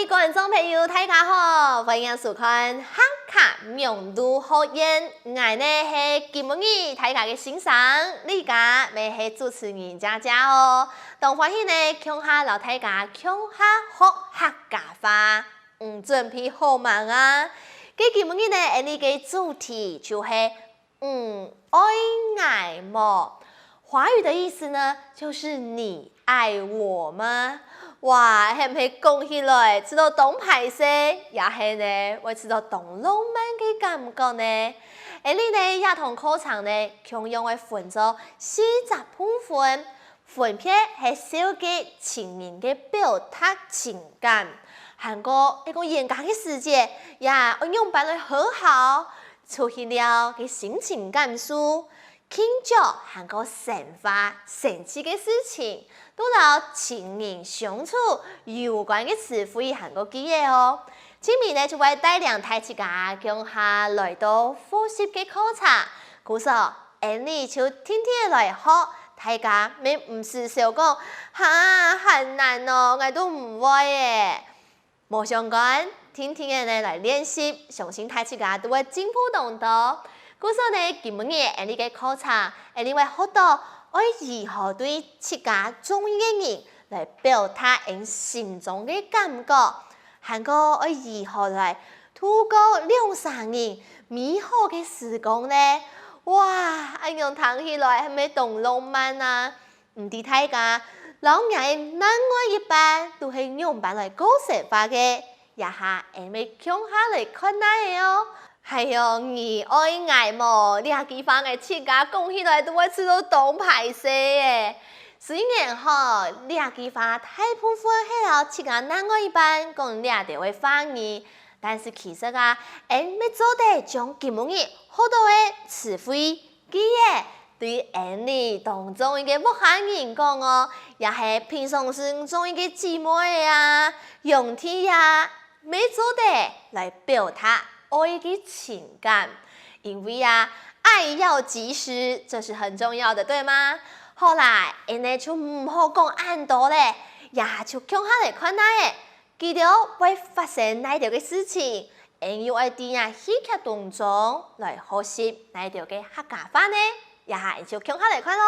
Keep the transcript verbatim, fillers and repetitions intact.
觀眾朋友，大家好，歡迎收看客家名錄學院。𠊎呢係今晡日大家个先生，這下乜係主持人佳佳哦。當歡喜呢，共下摎大家共下學客家話。你準備好吂啊？該今晡日呢，𠊎俚个主題就係 你愛𠊎無？華語的意思呢，就是你愛我嗎？哇，係毋係講起來，試著當歹勢，也係呢，會試著當浪漫个感覺呢？𠊎俚呢，這堂課程呢，共樣會分做四隻部分，分別係紹介情人个表達情感，還過係講冤家个時節，也愛仰般來和好，出去尞个心情感受，慶祝還過生活生趣个事情，都摎情人相處有關个詞彙還過句仔哦。今晡日呢就會帶領大自家共下來到複習个課程，故所，𠊎俚就定定來學，大家乜毋使愁講，哈，還難哦，𠊎都毋會欸。 無相干，定定仔呢來練習，相信大自家都會進步當多。故所呢，今晡日𠊎俚个課程，𠊎俚會學著愛如何對自家中意个人來表達𠊎心中个感覺，還過愛如何來度過兩儕人美好个時光呢？哇，恁樣聽起來係毋係當浪漫啊？ 毋知大家摎若个另外一半都係仰般來過生活个，這下𠊎俚共下來看哪仔哦。哎喲，你愛𠊎無？這句話𠊎自家講起來都會試著當歹勢欸。雖然吼，這句話大部分係摎自家另外一半講這兜个話語，但是其實啊，𠊎俚乜做得將今晡日學著个詞彙 句仔對𠊎俚當中意个屋下人講哦，也係平常時中意个姊妹啊、兄弟啊，乜做得來表達愛个情感。因為啊，愛要及時，這是很重要的，對嗎？好啦，恁仔就毋好講恁多咧，這下就共下來看哪仔，佢兜會發生哪兜个事情， 𠊎俚又愛在這戲劇當中來學習哪兜个客家話呢？這下𠊎俚就共下來看囉。